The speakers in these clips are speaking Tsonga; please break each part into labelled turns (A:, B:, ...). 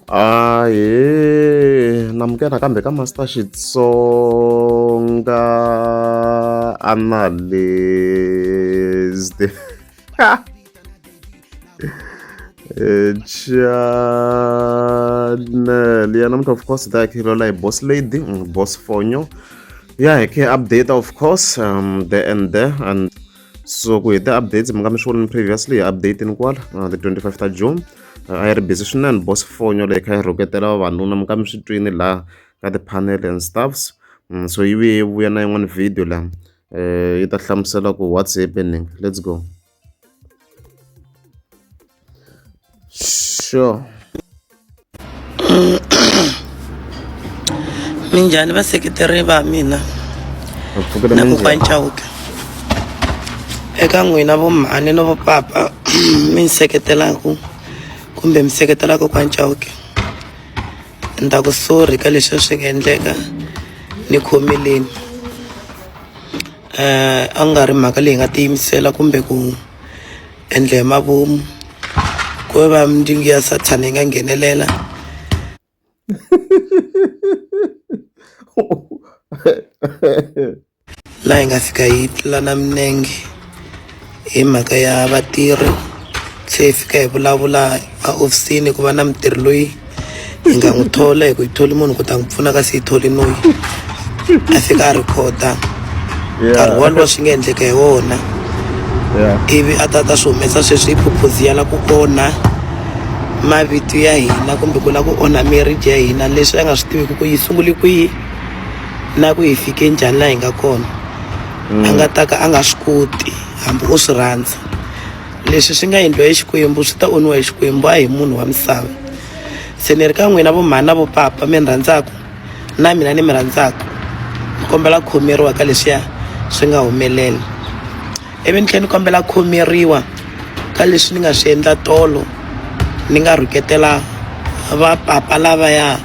A: Ahee, namukela nakambe ka Master Xitsonga Analyst channel ya namuntlha of course ta hi boss lady boss fonyo ya hi khe update of course there and there and so ku hi ti-updates mi nga mi swi vonini previously hi update-ini kwala the 25 ta June a yi ri busy swinene boss fonyo leyi kha yi rhuketela vavanuna mi ka mi swi twini laha ka ti-panel and stuffs so yi vuye yi vuya na yin'wana video laha yi ta hlamusela ku what's happening let's go sure.
B: Minjhani vaseketeri va mina na kokwani Chauke eka n'wina vo mhani no vo papa mi ni seketelaku kumbe mi seketela kokwani Chauke ni ta ku sorry ka leswi swi nga endleka ni khomeleni a nga ri mhaka leyi nga tiyimisela kumbe ku endla hi mavomu ku va mindyangu ya sathana yi nga nghenelela. Laha hi nga fika hi tlulana minenge hi mhaka ya vatirhi se hi fika hi vulavula a hofisini ku va na mutirhi loyi hi nga n'wi thola hi ku hi tholi munhu ku ta n'wi pfuna kasi hi tholi noyi a fika a rhikhoda nkarhi wolowo swi nga endleka hi wona ivi a ta ta swi humesa sweswi hi phuphuzi ya la ku onha mavito ya hina kumbe ku lava ku onha marriage ya hina leswi a nga swi tiviki ku yi sungule kwihi na ku hi fike njhani laha hi nga kona a nga ta ka a nga swi koti hambi o swi rhandza. Leswi swi nga endliwa hi Xikwembu swi ta onhiwa hi Xikwembu, a hi munhu wa misava. Se ni ri ka n'wina vomhani na vopapa mi ni rhandzaka na mina ni mi rhandzaka, ni kombela ku khomeriwa ka leswiya swi nga humelela. Ivi ni tlhela ni kombela ku khomeriwa ka leswi ni nga swi endla tolo ni nga rhuketela vapapa lavaya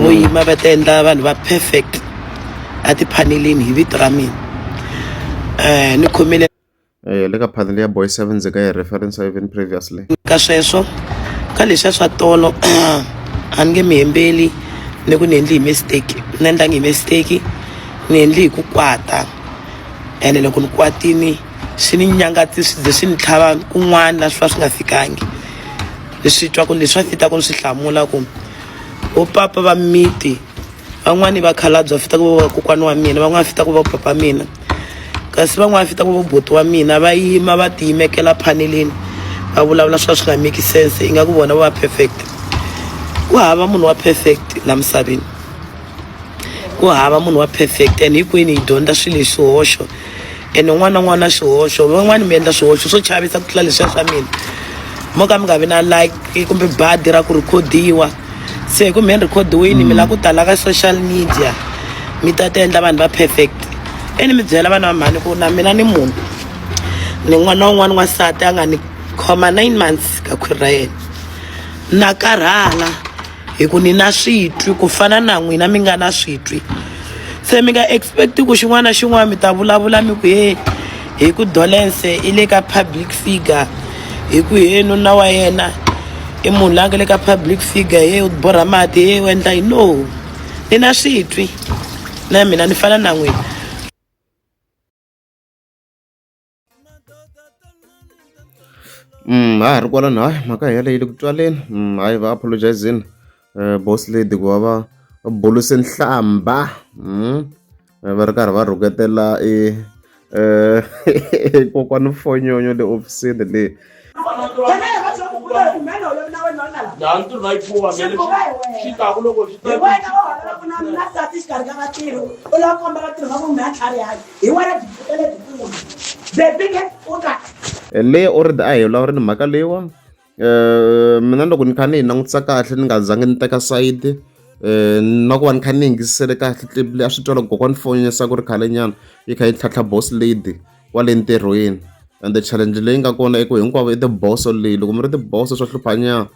B: vo yima va ta endla vanhu va perfect atiphaneleni hi vito ra mina. Ni khomile.
A: Le ka panel ya boy 7 ndzi nga yi reference even previously.
B: Ka sweswo ka leswiya swa tolo a ni nge mi hembeli ni ku ni endli hi mistake ni endlangi hi mistake ni endli hi ku kwata ene loko ni kwatini swi ni nyangatsi swi ze swi ni tlhava kun'wana la swi va swi nga fikangi leswi twaku leswi va fitaka ni swi hlamula ku vo papa va miti Van'wani vakhalabye va fita ku va kokwana wa mina van'wani va fita ku va papa mina kasi van'wani va fita ku va buti wa mina va yima va tiyimekela phaneleni va vulavula swa swi nga make sense ingaku vona va perfect ku hava munhu wa perfect la misaveni ku hava munhu wa perfect and hinkwenu hi dyondza swilo hi swihoxo ene un'wana na un'wana na xihoxo van'wani mi endla swihoxo swo chavisa ku tlula leswiya swa mina mo ka mi nga vi na like kumbe badi ra ku rhikhodiwa se hi ku mi rhikhodiwini mi lava ku tala ka social media mi ta ti endla vanhu va perfect ene mi byela vana va mhani ku na mina ni munhu ni n'wana wun'wana n'wansati a nga ni khoma 9 months ka khwiri ra yena na karhala hi ku ni na switwi ku fana na n'wina mi nga na switwi se mi nga expect ku xin'wana na xin'wana mi ta vulavula mi ku he hi ku dolense i le ka public figure hi ku he nuna wa yena i munhu la nga le ka public figure he u borha mati he u endla yini no ni na switwi na mina ni fana na n'wina.
A: Ha ha ri kwalano hayi mhaka hi yaleyo yi le ku twaleni hayi va apologizini boss lady ku va va buluse nhlamba va ri karhi va rhuketela e kokwani Fonyonyo le hofisini le. Leyi already a hi vulavula ni mhaka leyiwa mina loko ni kha ni yi langutisa kahle ni nga zangi ni teka sayiti na ku va ni kha ni yingisele kahle clip leyi a swi twala ku kokwani fonyesa ku ri khale nyana yi kha yi tlhantlha boss lady kwale ntirhweni ende challenge leyi nga kona i ku hinkwavo i tiboso leyi loko mi ri tiboso swa hlupha nyana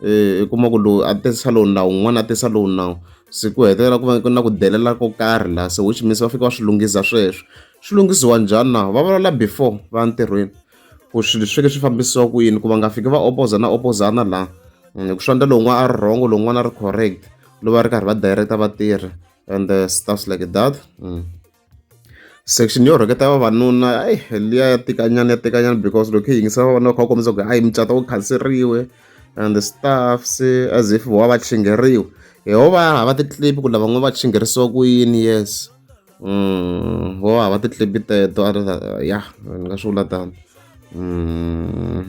A: i kuma ku loyi a tirhisa lowu nawu un'wana a tirhisa lowu nawu se ku hetelela ku va na ku delela ko karhi laha se which means va fika va swi lunghisa sweswo swi lunghisiwa njhani na va vulavula before va ya ntirhweni ku swilo swi fike swi fambisiwa ku yini ku va nga fiki va opozana opozana laha. Hi ku swi endla lowun'wana a ri wrong lowun'wana a ri correct loko va ri karhi va direct-a vatirhi and stuffs like that. Section yo rhuketa vavanuna ayi liya ya tikanyana ya tikanyana because loko hi yingisela vavanuna va kha va kombisa ku hayi mucato wu khanseriwe and stuffs as if vo va chingheriwa hi ho va hava ti-clip ku lava va chingerisiwa ku yini yes vo va hava ti-clip teto ya ni nga swi vula tano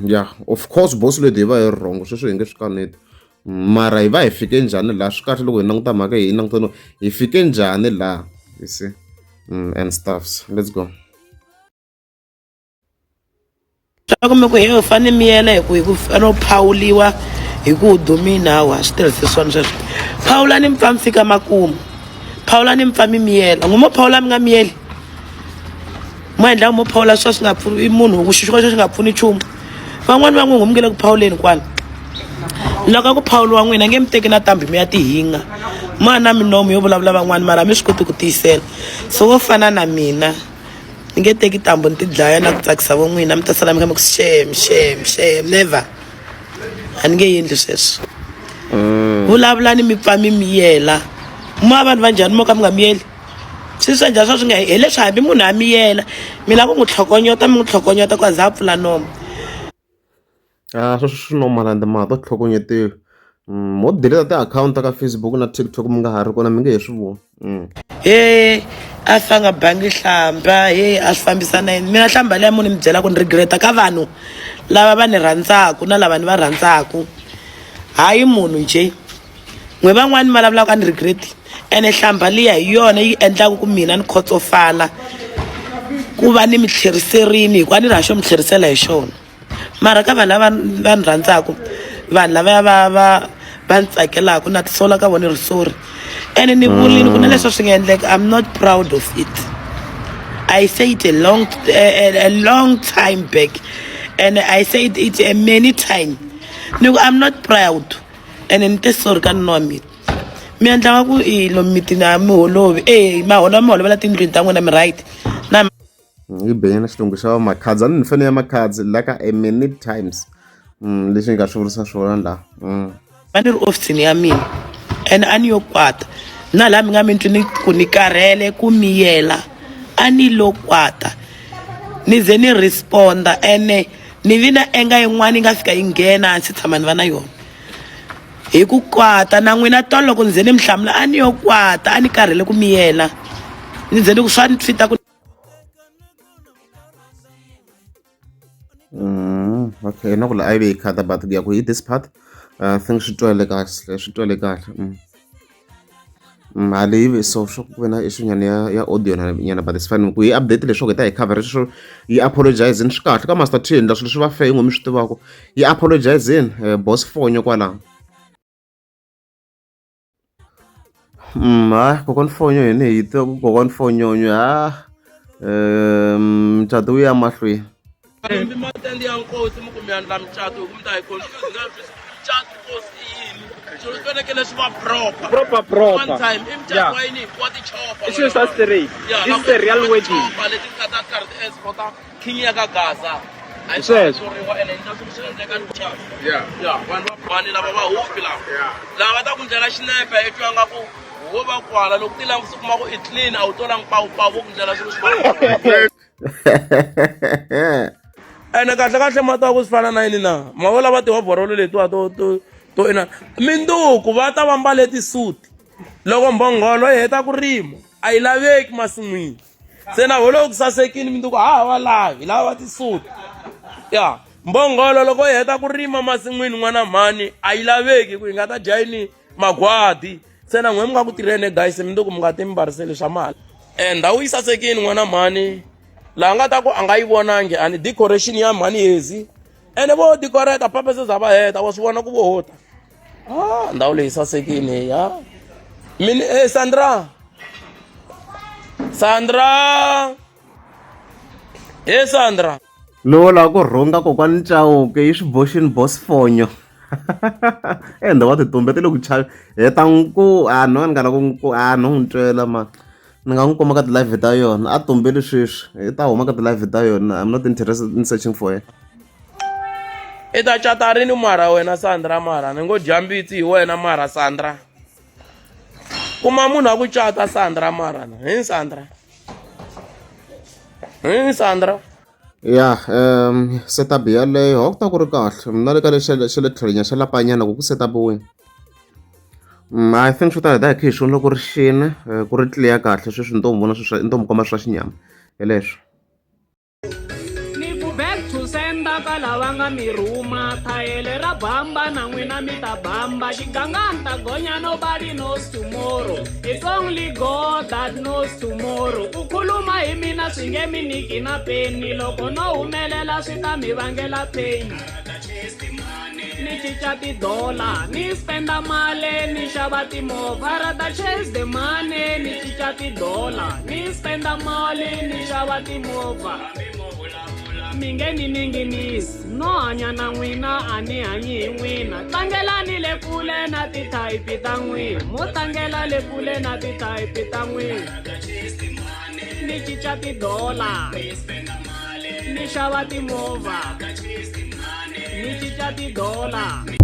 A: ya of course boss lady hi va hi ri wrong sweswo hi nge swi kaneti mara hi va hi fike njhani laha swi kahle loko hi languta mhaka hi languta no hi fike njhani laha you see and stuffs let's go
B: swa ku mi ku he u fane miyela hi ku hi ku fanele u phawuliwa hi ku u dumile hawa swi tirhise swona sweswo phawulani mi pfa mi fika makumu phawulani mi pfa mi miyela n'wi mo phawula mi nga miyeli mo endla mo phawula swa swi nga pfuni i munhu ku xixo xi nga pfuni nchumu van'wani va n'wi humukele ku phawuleni kwala loko ku phawuliwa n'wina nge mi teki na tambi mi ya tihinga ma na minomu yo vulavula van'wani mara mi swi koti ku tiyisela so wo fana na mina ni nge teki tambu ni ti dlaya na ku tsakisa vo n'wina mi ta sala mi kha mi ku shem shem shem never a ni nge endli sweswo vulavulani mi pfa mi miyela ma vanhu va njhani mo ka mi nga miyeli swi swa njhani swa swi nga hi leswi hambi munhu a miyela mi lava ku n'wi tlhokonyota mi n'wi tlhokonyota ku a za a pfula nomu
A: A sweswo swi normal ende ma ha to tlhokonyetiwa mo delete ti-akhawunti ta ka Facebook na TikTok mi nga ha ri kona mi nge he swi voni.
B: He a swi nga bangi hlamba he a swi fambisana yini mina hlamba liya munhu mi byela ku ni regreta ka vanhu lava va ni rhandzaku na lava ni va rhandzaku hayi munhu njhe n'we van'wani va vulavulaka a ni regret ene hlamba liya hi yona yi endlaka ku mina ni khotsofala ku va ni mi tlheriserini hikuva ni ri ha xo mi tlherisela hi xona mara ka vanhu lava va ni rhandzaka vanhu lavaya va va va ni tsakelaka na tisola ka vona ri sorry ene ni vulini ku na leswi swi nga endleka I'm not proud of it I say it a long time back and I said it a many time ni ku I'm not proud ene ni te sorry ka nuna wa mina mi endla nga ku i lomu mitini a mi holovi e ma holova mi holovela tindlwini ta n'wina mi right na
A: Yi be na xilungu xa makhadzi a ni fane ya makhadzi la ka a many times lexi ni nga swi vurisa swona la
B: va ni ri ofisini ya mina ene a ni yo kwata na laha mi nga mi twi ni ku ni karhele ku miyela a ni lo kwata ni ze ni responda ene ni vi na enga yin'wana yi nga fika yi nghena a ndzi tshama ni va na yona hi ku kwata na n'wina tolo loko ni ze ni mi hlamula a ni yo kwata a ni karhele ku miyela ni ze ni ku swa ni fita ku
A: Okay na ku la a yi ve yi khata but ya ku hi this part I think swi twele kahle swi twele kahle Mali yi ve so swa ku ve na issue nyana ya ya audio nyana but it's fine ku yi update leswaku hi ta hi cover sweswo yi apologize-ini swi kahle ka Master T endla swilo swi va fair n'we mi swi tivaka yi apologize-ini boss Fonyo kwalaho. Hayi kokwani Fonyo hina hi tiva ku kokwani Fonyonyo ha mucato wu ya mahlweni.
C: Mi matende ya nkosi mi ku mi endla micato hi ku mi ta hi confuse nga swi micato nkosi i yini swilo swi fanekele swi va proper
D: Proper, proper.
C: One time i micato
D: Yeah.
C: wa yini wa tichopa
D: I swilo swa straight.
C: Yeah,
D: This is a real wedding.
C: tichopa leti nga ta karhi ti escort king ya ka Gaza a yi
D: Sweswo.
C: toriwa ene endla swilo swi endleka ni mucato
D: Yeah.
C: ya vanhu va mhani lava va hupi lava
D: Yeah.
C: lava ta ku ndlela xinepe i twa nga ku wo va kwala loko ti langutisa u kuma ku i clean a wu tolangi pawupawu vo ku ndlela swilo swi va ene kahle kahle ma ta ku swi fana na yini na ma vo lava tihovhorolo letiwa to to to ina minduku va ta va mbale tisuti loko mbhongolo yi heta ku rima a yi laveki masin'wini se na vona loko sasekini minduku ha ha va lavi lava tisuti ya mbhongolo loko yi heta ku rima masin'wini n'wana mhani a yi laveki ku yi nga ta dya yini magwadi se na n'we mi nga ku tirheni guys minduku mi nga ti mi mbariseli swa mali e ndhawu yi sasekini n'wana mhani laha nga ta ku a nga yi vonangi ani decoration ya mhani yezi ene vo decorate papa se za va heta wa swi vona ku vo hota ah ndhawu leyi sasekini ya mini eh Sandra Sandra he Sandra
A: Lowo lava ku rhunga kokwani Chauke yi swi boxini boss Fonyo ende wa titumbete loko chavi heta nku a no ni nga lava ku a no n'wi twela ma ni nga n'wi kuma ka ti-live ta yona a tumbeli sweswi i ta huma ka ti-live ta yona I'm not interested in searching for her.
C: I ta cata rini mara wena Sandra mara ni ngo dya mbitsi hi wena mara Sandra kuma munhu a ku cata Sandra mara na hi Sandra hi Sandra.
A: Ya setup yaleyo a ku ta ku ri kahle mina le ka le xa le xa le tlhelonyana xa lapanyana ku ku setup-iwini. I think swo tala hi ta hi kha hi swi vona loko ri xini ku ri clear kahle sweswi ni to mi vona swilo swa ni to mi komba swa xinyama hi leswi.
D: Ni ku back to sender ka lava nga mi rhuma thayele ra bamba na n'wina mi ta bamba xiganga ni ta gonya nobody knows tomorrow it's only God that knows tomorrow ku khuluma hi mina swi nge mi nyiki na peni loko no humelela swi ta mi vangela pain ni cinca ti-dollar ni spenda mali ni xava timovha ra ta chase the money ni cinca ti-dollar ni spenda mali ni xava timovha mi nge ni ninginisi no hanya na n'wina a ni hanyi hi n'wina tlangelani le kule na tithayiphi ta n'wina mo tlangela le kule na tithayiphi ta n'wina ni cinca ti-dollar ni xava timovha ni cinca ti-dollar.